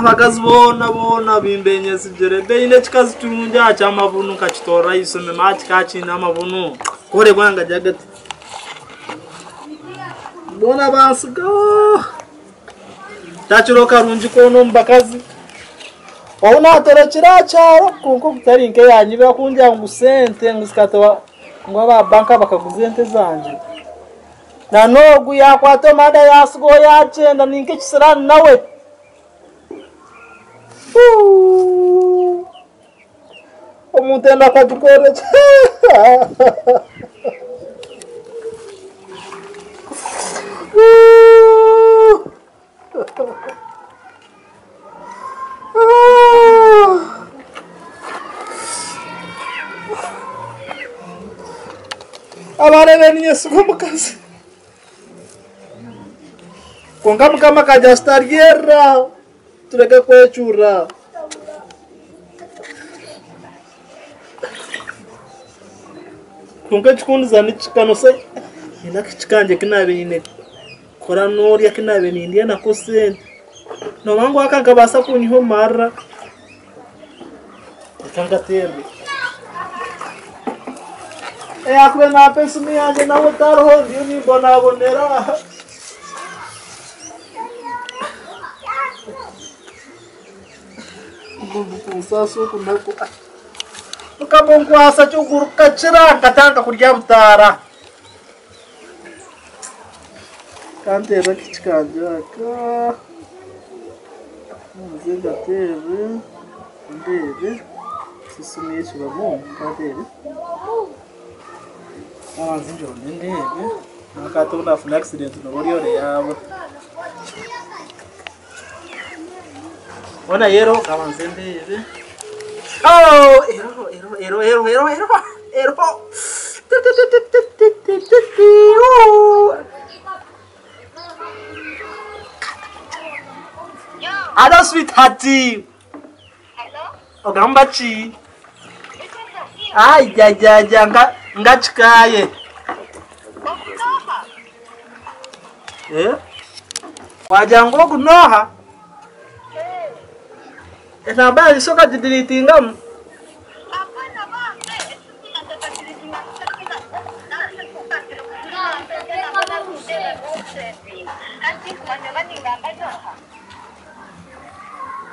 Abakazi boona boona bimbenyesigire baine ekikazi kirungi aha ky'amabunu nkakitoorera aha isomero aha kikaba kiine amabunu kore gwanga gati. Boona bantsigaho. Takiriho karungi koona omu bakazi. Ou naatorekire aha kyaro kwonka ogu tari nk'eyanyiba kungira ngu sente ngu zikatoba ngu aba banka bakaguza ente zangye. Na n'ogu yaakwata omuhanda yaatsigaho yaagyenda ni nk'ekisiraani nawe. Huuuu! Omuntu enda akagikorera ki? Abaana be ninyesiga omukazi. Kwonka Mukama akagira ati tutaryerera tureke kwecurira. Kwonka ekikundiza nikikanosa nyine akakiki kangye ku naabaire nyine kukora n'orya ku naabaire nindya nako sente. Nooba ngu aka nikabaasa kunyiha omu marira. Reka nkateerwe. Eyakubaire nampa esimu yangye nawe tariho ndiyo nimbonabonera aha. Obusaasi oku nabwo. Mukama onkwasa ky'oguruka kira nkatandika kurya butaara. Kanteerre akakiki kangye aka. Nze ngateerre ndeebe esimu y'ekibamu kanteere. Nabanza ngyonde ndeebe nanka hati obu naafuna accident nooba ori ore yaabura. Hoona yero kabanze ndeebe. Oh eriho eriho eriho eriho eriho eriho eriho tititititititi Hello sweetheart. Ogamba ki? Ai jajaja nga ngakikaye. Eh? Wagira ngu ogu n'oha? Enamba yangye shi okagidiriitingamu?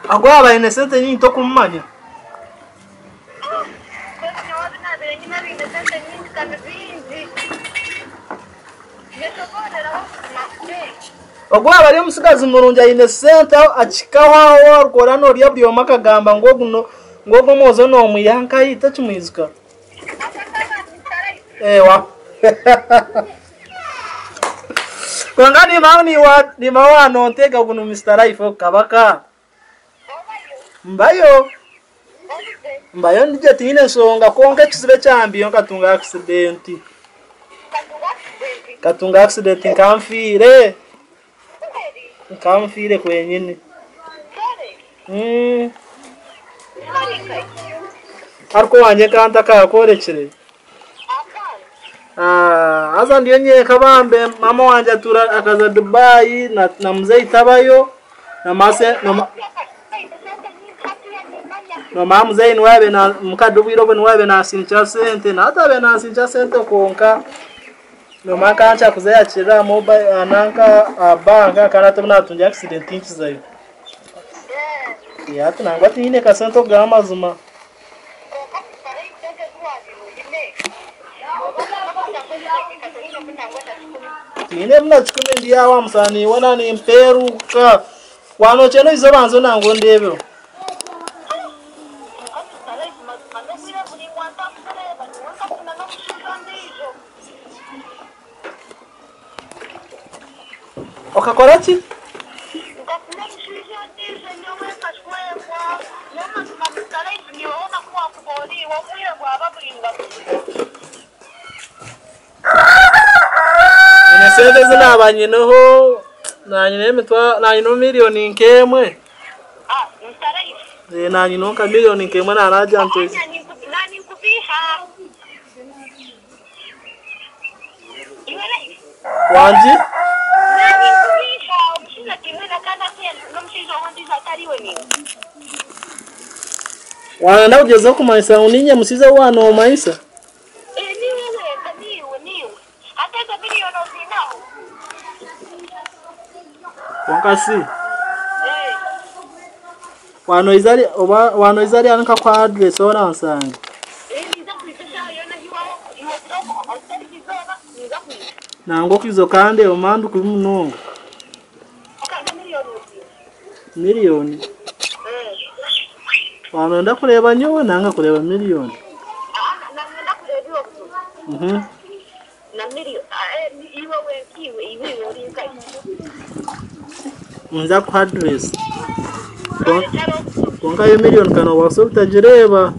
Agu aba aine sente nyingi tokumumanya? Ogu aba ari omutsigazi murungi aine sente akihikaho aho orikora norya buri omwe akagamba ngu ogu ngu ogu omwojo nomwiha nkahi tokimwijuka? Ewa. Kwonka niimanya wanontega ogu ni Mister Life ogu kabaka. Mbayo. Mbayo ndi gye tihaine nshonga kwonka ekizibu ekyambiiho nkatunga accident. Nkatunga accident nka nfiire. Nka nfiire kwenyini. Ariko owangye nka ntakakworekire. Haza ndiyo nyenka bambe maama wangye atuura akaza Dubai na muzeeyi tabayo. Noomanya muzeeyi niwe yaabaire na mukade obwire obwo niwe yaabaire naasindikira sente nawe taabaire naasindikira sente kwonka noomanya nkaba nkyakuza aha mobile nanka aha banka kandi hati obu naatungira accident tinkizayo. Hati nangwa tinyine kasente okugamba amazima. Tinyine na kikumi ndi aho aha musana niiwe nimpeeruka. Waanokyenda oize obanze nangwa ondeebeho. Okakora ki? Nyine sente ezi naaba nyineho, naaba nyineho miriyoni nk'emwe. Naaba nyineho nka miriyoni nk'emwe naaba naagira nti. Wangi? Waayenda kugyezaho kumanyisa ngu niinye mushaija ou waanoomanyisa? Kwonka shi waanoiza hariya nkakuha address ahu oransange? Nangwa okwija okandeeba manya ndi kubi munonga. Miriyoni? Waaba noyenda kureeba nyowe nanga kureeba miriyoni? Ninza kukuha address kwonka yo miriyoni ka nobaasa obutagireeba.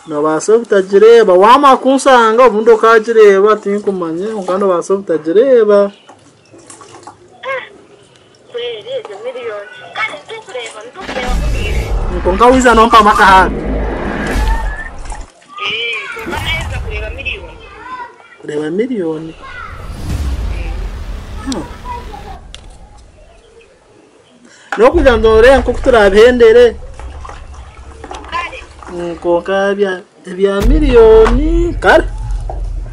Noobaasa obutagireeba, waamara kunshanga obundi okaagireeba tinkumanya kwonka noobaasa obutagireeba. Kwonka waija nompamu akahaaga. Kureeba miriyoni. N'okugira ngu noreeba nk'oku turaabihendere kwonka ebya miriyoni kare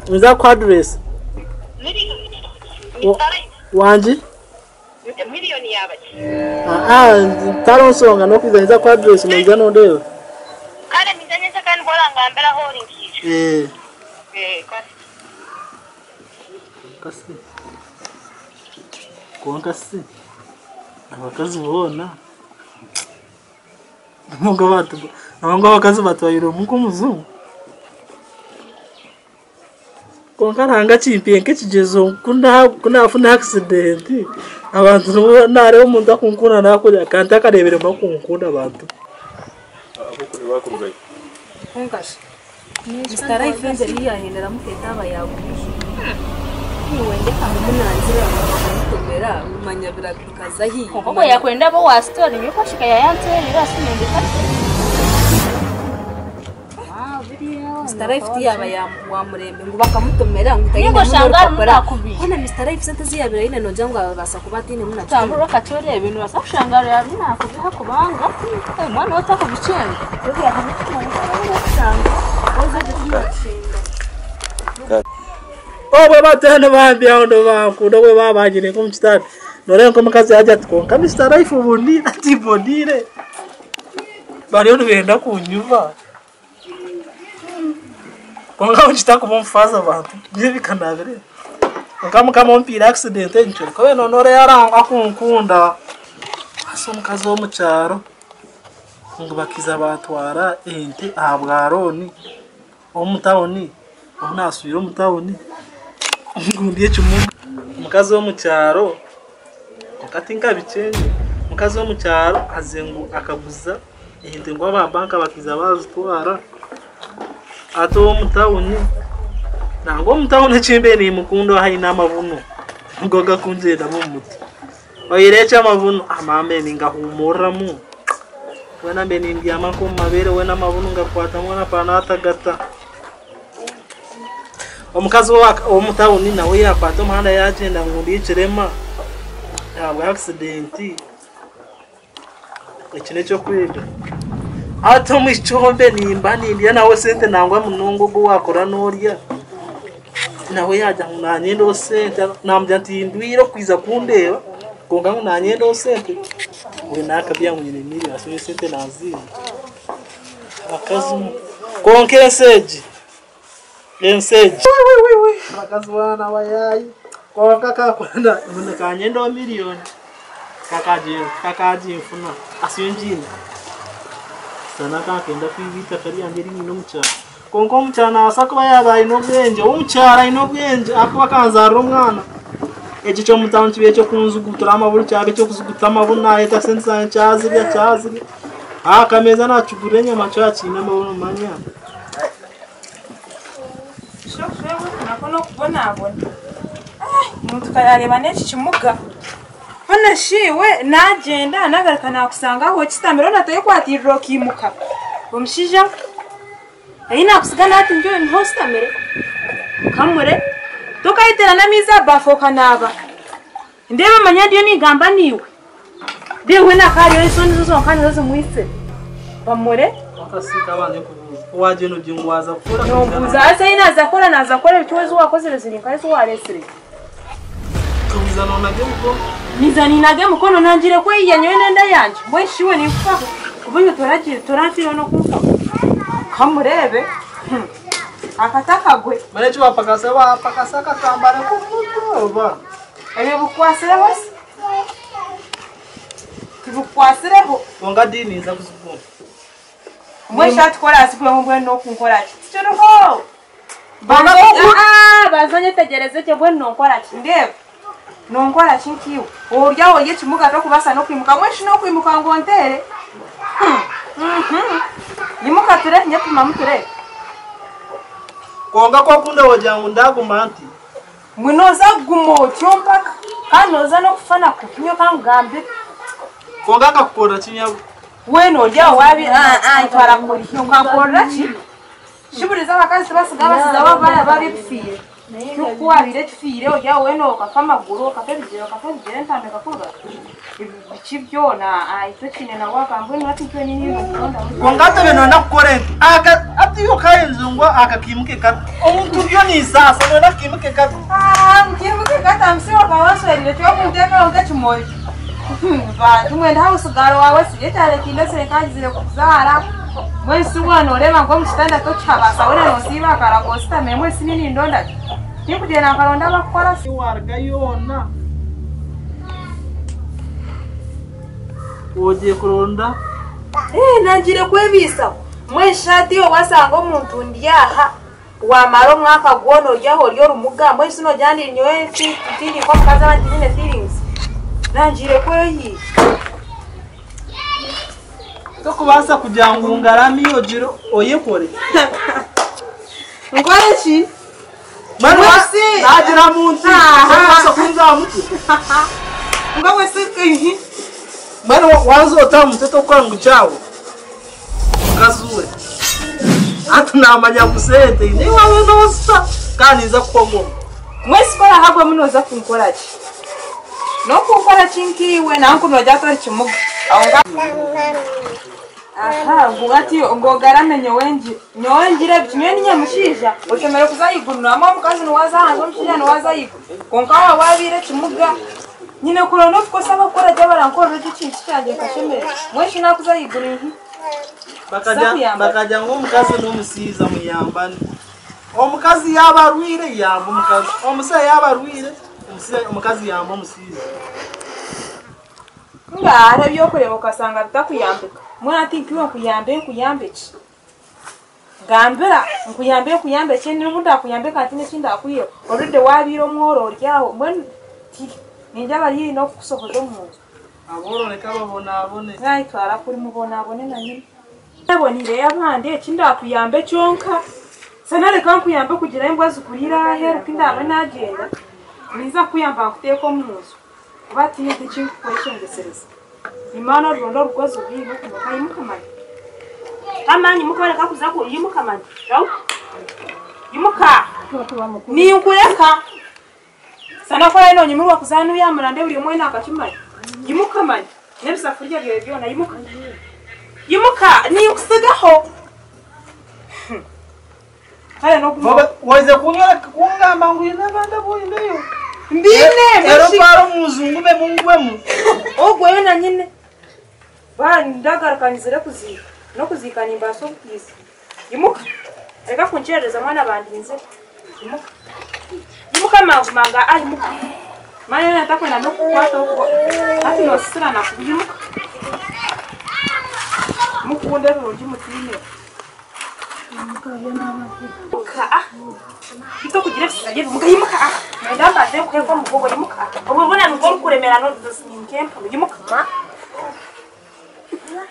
ninza kukuha address. Wangi? Tihariho nshonga n'okwija ninza kukuha address noija nondeeba. Kwonka shi abakazi boona ngu abakazi batwairwemu nk'omujungu? Kwonka Ruhanga akimpaire nk'ekigyezo ku naafuna akisidenti abantu naareeba omuntu arikunkunda nakurya ka ntakareebiremu arikunkunda abantu. Mister Life enjeri ei yaahenderamu etaaba yaagurize. Munangira bakamutomera manya bikaza hi. Kwonka ogwo yakwenda abe owa story nyowe kwasheka yayanterera sinyendeka. Mister Life tiyaaba wa murembe ngu bakamutomera ngu taine Ninga oshanga harimu rupapura. nakubi. Hoona Mister Life sente ezi yaabaire aine noogira ngu abaasa kuba atainemu na kimwe. Tambura okati oreebe nobaasa kushanga yaabi nakubiha kubanga omwana we otakubikyenga. Obwe batwire nibambihaho nibankunda obwe baabangire nk'omu kitanda nooreeba nk'omukazi yaagira ati kwonka Mister Life oboniire ati mboniire bariyo nibenda kunyuba kwonka aho kitakuba omufaaza abantu nyowe bikanabireeba kwonka mukama ompiire accident egi nikyoreka weena nooreeba akunkunda haza omukazi w'omu kyaro ngu bakaija baatwara ente aha bwa loan. Omu tawuni obu naaswire omu tawuni ngu ndi ekimuga. Omukazi w'omu kyaro kwonka tinkabikyenga, omukazi w'omu kyaro aze ngu akaguza ente ngu aba banka bakaija baazitwara hati ow'omu tawuni nangwa ow'omu tawuni eki mbaire nimukunda aine amabuno nigo garikungyendamu omu mutwe. Oyihireho eky'amabuno mbaire ningahuumuriramu. Weena mbe nimbyama nk'omu mabeere weena amabuno ngakwatamu weena mpaba naatagata. Omukazi ow'omu tawuni nawe yaakwata omuhanda yaagyenda ngu ndi ekirema ahabwa akisidenti. Eki n'eky'okwega. Hati omwishiki ou mbe nimba nindya nawe sente nangwa munonga ogu owaakora n'orya, nawe yaagira ngu naanyendaho sente, naamugira nti ndwire okwija kundeeba kwonka ngu naanyendaho sente. We naakabya ngu nyine million hati nyowe esente naziine. Abakazi mwe. Kwonka ensi egi, ensi egi. Abakazi boona abayaayi. Kwonka kakwenda ngu nikanyendaho million, kakaginfuna hati ngiine. Sana kakenda kwiba eitaka ryangye eri nyine omu kyaro. Kwonka omu kyaro naabaasa kuba yaaba aine obwengye, ow'omu kyaro aine obwengye ahakuba akanzaarira omwana. Ekyo eky'omutaano kibaire eky'okunzugutura amabunu kyaba eky'okuzuguta amabunu naayeta sente zangye kyazirya kyazirya. Aha kameeza naakigurira enyama kyaba kiine amabunu manya. Nakwo n'okubonabona. Omuntu ka yaareeba n'eki kimuga. Hoona shi iwe naagyenda naagaruka naakushanga aho okisitamire hoona toyekwatirira okaimuka. Omushaija ahi naakutsiga nati niho ositamire? Kamure, tokayetera n'amaizi aha baafu okanaaba. Ndeeba manya ndiyo ningamba naiwe. Reeba we nakaariyo enshoni zo zonka nizo zimwitsire. Bamure. Wakasiika abandi kubuuza. Wagyenda ogira ngu waaza kukora. Nombuuza haza ei naaza kukora naaza kukora ebicwa ezi waakozire ziri nka ezi waareetsire. Okabuuza noonaga emikono. Ninza ninaga emikono nangire kweyiya nyowe n'enda yangye. Mbwenu shi iwe ninkufaho? Kuba iwe toragiire toranfiireho n'okunfaho. Kamureebe. Akati akagwe. Mbwenu eki waapakasa waapakasa akatambara k'omu mutwe oba? Ebyo bikukwasireho se? Tibikukwasireho. Kwonka diini ninza kuzikunda. Mbwenu shi hati ku oraazigwemu mbwenu n'okunkora ki? Tikiriho! Banza onyetegyereze gye mbwenu nonkora ki? Ndeeba, nonkora ki nk'iwe? Ori aho ori ekimuga tokubaasa n'okwimuka mbwenu shi n'okwimuka ngu onteere? Imuka tureebe, nyepimamu tureebe. Kwonka ku okunda wogira ngu ndaguma nti. Mbwenu nooza kuguma otyo mpaka kandi nooza n'okufa na kubi nyowe ka nkugambire. Kwonka nkakukorera ki nyabo? Weena ori aho waabi ntwara kuriha okankorera ki? Shiburiza abakazi tibasiga abasiza babo baba ebifiire. Ku waabaire ekifiire ori aho weena okafa amaguru, okafa ebigyere, okafa ebigyere entanda ekakurura. Biki byona itwe twine na waaka mbwenu hati itwe niinye ndikurondamu. Kwonka hati obe noyenda kukora enti aka hati iwe okayenzire ngu aka kiimuke kata omuntu ndiyo ninsaasa noyenda kiimuke kata. Nkiimuke kata msi okaba waswereire kyokunteekaho nk'ekimuri. Bantu mwenda hausigaro waawe si ekyaro kindesire nkagizire kukuzaara. Mbwenu si waaba nooreeba ngu omu kitanda tokihabaasa weena noosiiba akarago ositamire mbwenu si nindonda ki? Tinkugyenda nkaronda abakukora se. Waaruga yoona ogiire kuronda. Nangire kwebiisaho. Mbwenu shi hati iwe waashanga omuntu ndi aha waamara omwaka gwona ori aho ori orumuga mbwenu shi noogira ngu nyowe tindi nk'omukazi abandi tibaine feelings? Nangire kwehiiga. Tokubaasa kugira ngu ngarami ogire oyekore. Nkore ki? Mbwenu naagira muntu tokubaasa kunza aha mutwe. Mbwenu si ihi. Mbwenu waaza ota aha mutwe tokukora ngu kyawe. Mukazi we. Hati naamanya ngu sente naiwe waaba noozisa kandi ninza kukuha omwogo. Mbwenu si ku oraahagwemu nooza kunkora ki? N'okunkora ki nk'iwe nanku noogira tori kimuga. Aho nga Aha, ngu hati ngu ogarame nyowe ngire. Nyowe ngire biki? Nyowe niinye mushaija oshemereire kuza ahaiguru nangwa omukazi niwe aza ahansi omushaija niwe aza ahaiguru. Kwonka waaba waabaire ekimuga, nyine kuronda otukosa abakukora gye abarankorera gye ekintu kyangye nkashemererwa. Mbwenu shi naakuza ahaiguru ihi? Bakagira ngu omukazi n'omushaija muyambane. Omukazi yaaba arwaire yamba omukazi, omushaija yaaba arwaire omukazi yamba omushaija. Nga hariho eby'okureeba okasanga bitakuyambika. Mbwenu hati nkiiwe nkuyambe nkuyambe ki? Ngambira nkuyambe nkuyambe ki? N'obu ndakuyambe nkaba ntiine eki ndakwiheho. Already waabaire omworo ori aho mbwenu ti ningira bari haihi n'okukusohoza omu nju. Abooro reka babonabone. Naitwara kuri mubonabone na nyina. Naboniireyo abandi eki ndakuyambe kyonka. Sana reka nkuyambe kugira embwa zikuriire aheeru ku ndaabe naagyenda ninza kukuyamba nkuteeke omu nju. Kuba tihaine eki ndikukweshengyesereza. Imaana oruronda orugozi rwine okunuka imuka manya. Amani imuka reka kuza ku imuka manya. Rahuka. Imuka. Ninkureka. Sana ku oraabe noonyemererwa kuza hanu yaamura nde buri omwe weena akakimanya. Imuka manya. N'ebisafuriya byawe byona imuka. Imuka ninkutsigaho. Kare n'oguma. Waize kunyoreka kungamba ngu oine abandi abu oineyo. Mbiine Ero otware omu nju ngumemu ngwemu. Ogweyo na nyine. Ba ndagaruka nyizire kuziika. N'okuziika nimbaasa obutiisa. Imuka. Reka kunkyerereza mwana bandinzire. Imuka. Imuka mangu mangu aa imuka. Manya yoona ntakwenda n'okukukwata okwo. Hati noosisirana kubi imuka. Mukunde birungi mutiineho. Imuka ah. Beitu okugira ebisisa by'ebimuga imuka ah. Nenda mbanze nkuhe nk'omugogo imuka ah. Obwo bwona nibwo orikuremera nk'empunu imuka.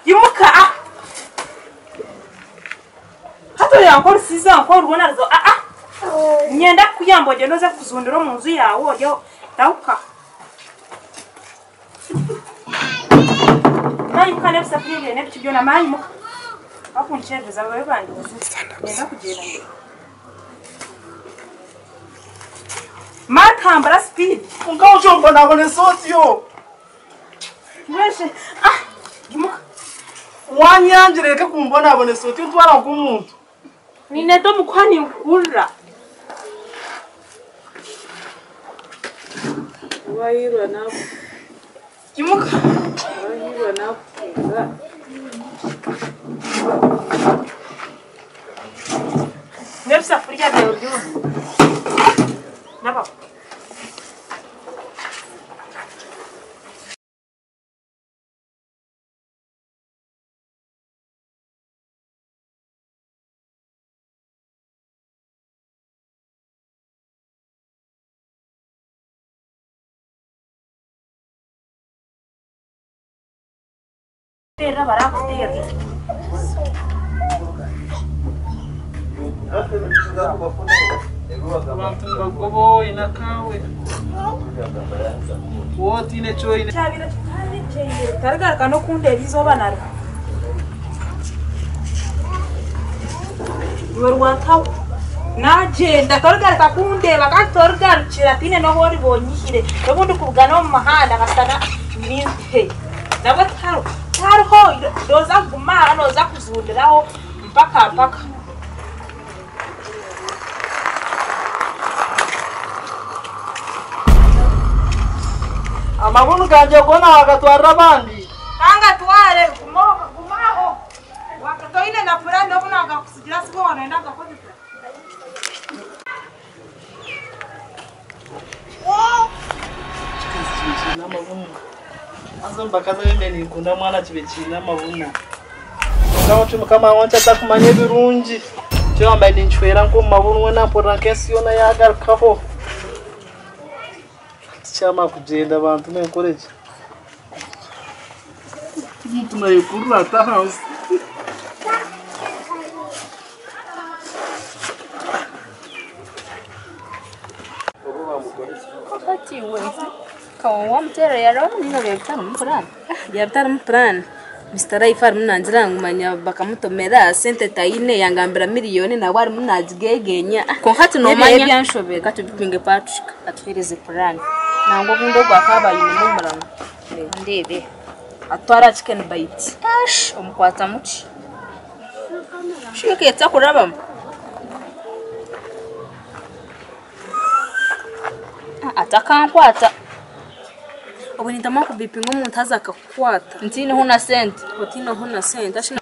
Imuka ah. Hati oreeba nk'orusiiza nk'orwo rwona ah ah. Niinyenda kukuyamba ogyende oze kuzundira omu nju yaawe orye rahuka. Maimuka n'ebisafuriya ebyo n'ebiki byona maimuka. Bakunkyerereza babe bandinzire. Niinyenda kugyenda. Matambura speed. Kwonka okyomubonabonesa otyo. Mbwenu ah imuka. Wanyangira reka kumbonabonesa otyo ntwara nk'omuntu. Nineta omukuha ninkuhurira. Wayirwa nabo. Imuka. Wayirwa nabo. N'ebisafuriya byawe byona. Nabo. Tera barakuteera. Abantu nibagoba oine akaawe. Waaba otaine eki oine. Kyabaire kitandikyeire tarigaruka n'okundeeba eizooba na rimwe. Iwe rwataho naagyenda torigaruka kundeeba kandi torigarukira tihaine n'obu oriba onyihire n'obu ndikubugana omu muhanda nkashutama ni nabwo tihariho tihariho nooza kuguma aha nooza kujundiraho mpaka mpaka. Amabunu gangye goona wagatwarira abandi. Kangatware guma guma aho toine na purani n'obu naagakutsigira sigo waaba nooyenda kugakozesa. Ekikazi kibe kiine amabunu. Haza omu bakazi abu mbaire ninkunda mwana kibe kiine amabunu. Kwonka bwekyo mukama wangye atakumanya ebirungi. Nikyo mbaire ninkihwera nk'omu mabunu weena mpurira nk'ensi yoona yaagarukaho. Tikyamara kugyenda bantu mwe nkorekye. Omuntu nayekurura ata ahansi. Byaba bitarimu puraani, Mister Life arimu naagira ngu manya bakamutomera sente taine yangambira miriyoni nawe arimu naagigegenya. Kwonka hati noomanya Ebyanshobera. Reka tubipinge Patrick atuheereze puraani. Nangwa obundi ogwo akaaba ainemu omuramo. Ndeebe. Atware aha chicken bite. Ash omukwata mukye. Shi ekeetsa kurabamu. Atakankwata. Obwe nintamwa kubipinga omuntu haza akakukwata. Ntiineho na sente. Otiineho na sente.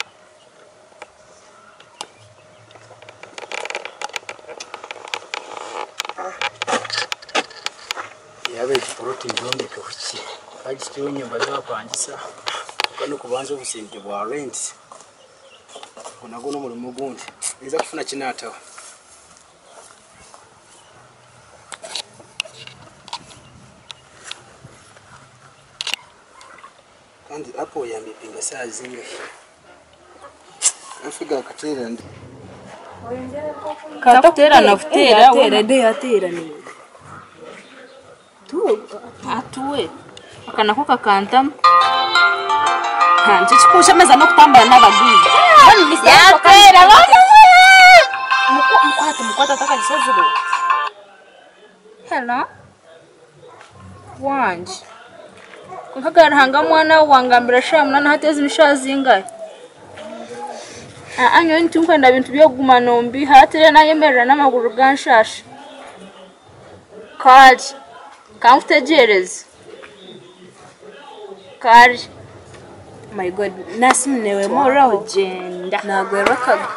Yaaba egi poloti ngyombekeho ki? Bagiteho enyumba z'abapangisa kwonka n'okubanza obusente bwa rent ogwo nagwo n'omurimo ogundi. Ninza kufuna ki naataho? Kandi apo yambipinga shaaha zingahi? Afi gaakateera ndi. Kakuteerana kuteera atuwe aka nako kakantama nikyo kikunshemeza n'okutambura n'abagwiire. Yaateera mukwate mukwate atakagishazire. Hello wangye kwonka ga Ruhanga mwana we wangambira shaaha munaana hati ezi ni shaaha zingahi? Aa nyowe tinkwenda bintu by'okuguma nombiha hati reero nayemerera n'amaguru ganshasha. Kare kankutegyereze. Kare. My God, nasimunewemoraho. Gyenda. Nagwerwa akaga.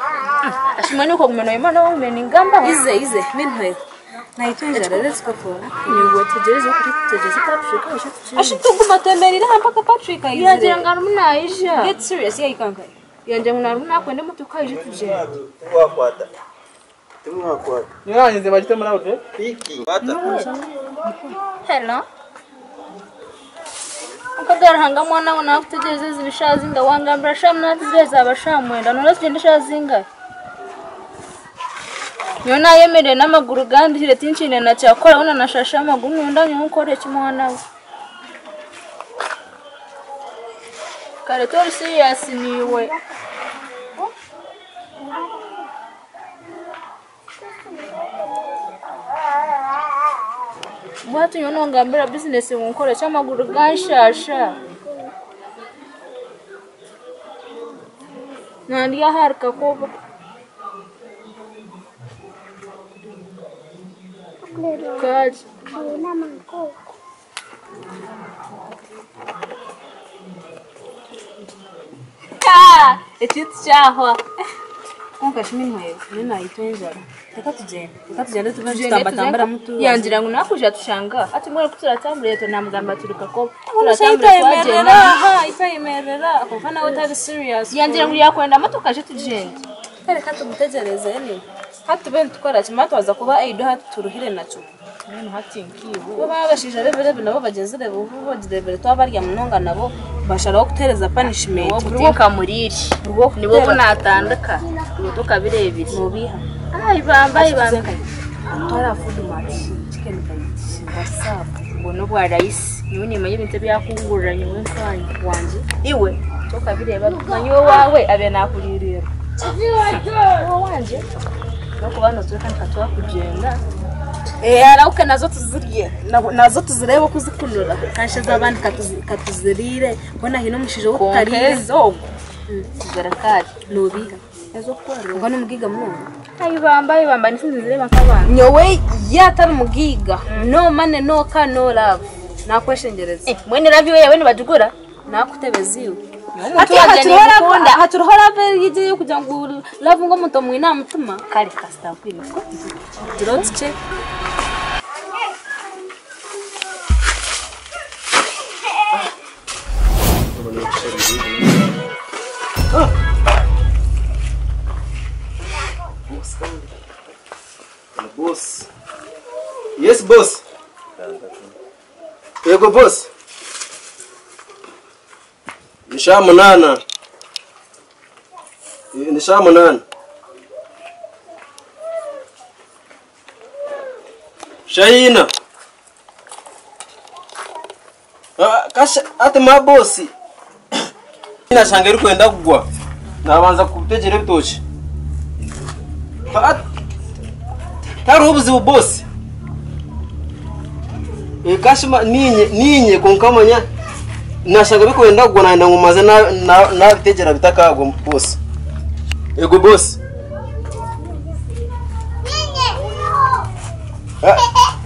Ashimwe nuko kuguma noyema noba ningambaho. Ize ize minhwe. Naitwa enjara let's go for. Niwe tegyereze okuri tutegyereze Patrick aije tukyende. Ashituguma twemerire aha mpaka Patrick aizire. Yagira ngu arimu naija. Get serious yaika nkahi. Yangira ngu narimu nakwenda emotoka aije tugyende. Nirangize bagite muri audio. Hello. Kwonka Ruhanga mwana we nakutegereza ezi ni shaaha zingahi wangambira shaaha munaana tiziriyo zaaba shaaha mwenda noona tugyende shaaha zingahi? Nyowe nayemerire n'amaguru ganduhire tinkiine na kyakukora hoona nashasha amaguru noyenda nyowe nkore ki mwana we? Kare tori serious niiwe. Bwatu nyowe nongambira bizinesi ngu nkore ki amaguru ganshasha. Nandi ahari Kakoba. Kare. Ekintu kyahwa. Kwonka shi minwe nyowe naitwa enjara. Reka tugyende. Reka tugyende tube tutambatamburamu tu. Yangira ngu nakuja tushanga. Hati mbwenu ku turatambura etwe namugamba turi Kakoba. Turatambura twagyenda. Aha, itayemerera. Konka nawe tari serious. Yangira ngu yakwenda motoka je tugyende. Reka tumutegereze ni. Hati tube nitukora kimwe twaza kuba eido hati turuhire nakyo. Mbwenu hati nkiiwe. Bo baba abashaija bebirebi nabo bagyezire bubi bogirebere twabarya munonga nabo basharaho kutuhereza punishment. Wokutinka muriri. Niwe obu natandika. Iwe tokabirebire. Nobiha. Ai bamba ai bamba. Twara food mart, chicken bites, what's up? Ubwo n'obwa rahisi. Nyowe nimanya ebintu ebyakungurira nyowe nkanye. Wangye. Iwe tokabireba manya owaawe abe nakuririra. Owangye. Nokuba notureka nikatwakugyenda. Arauke nazo tuzirye nazo tuzirebe oku zikunura kansha z'abandi katuziriire mbona haine omushaija wokutariire Konka ezogo zirakari. nobiha konka n'omugiga munonga. Ai bamba ai bamba nisinzireba nk'abantu. Nyowe yaatari mugiga no money no car no love nakweshengyereza. Mwene love iwe yawe nibagigura. Nakutebeza iwe. Omuntu wangye nimukunda. Haturiho love eyijja kugira ngu love ngu omuntu omwine aha mutima. Kare kasita nkwine. Gira otukye. Boss. Yes, boss. Yego boss. Ni saa munana. Ni saa munana. Shaina. Ah, kasha ate ma boss. Nashanga iri kwenda kugwa. Nabanza kutegera ebitoki. Tariho obuzibu boss. Kashima ninye ninye konka manya nashanga bikwenda kugwa nanda ngumaze nabitegera bitakagwa boss. Ego boss.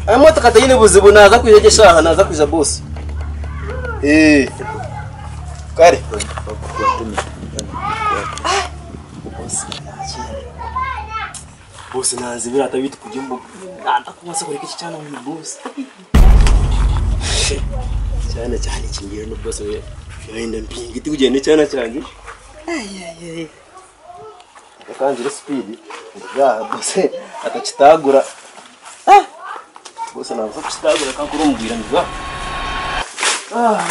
Emotoka teyine buzibu naza kwiyegesha aha naza kwija boss. Kare. Boss nanzibira atabiti kujya mbuga. Ndakubaza kureka iki cyana mu boss. Cyana cyane kingira no boss we. Yenda mpinga iti kugenda cyana cyane. Ay. Yakanjira speed. Nga boss atakitagura. Ah. Boss nabuza kukitagura kankuru umubwira ngiga. Ah.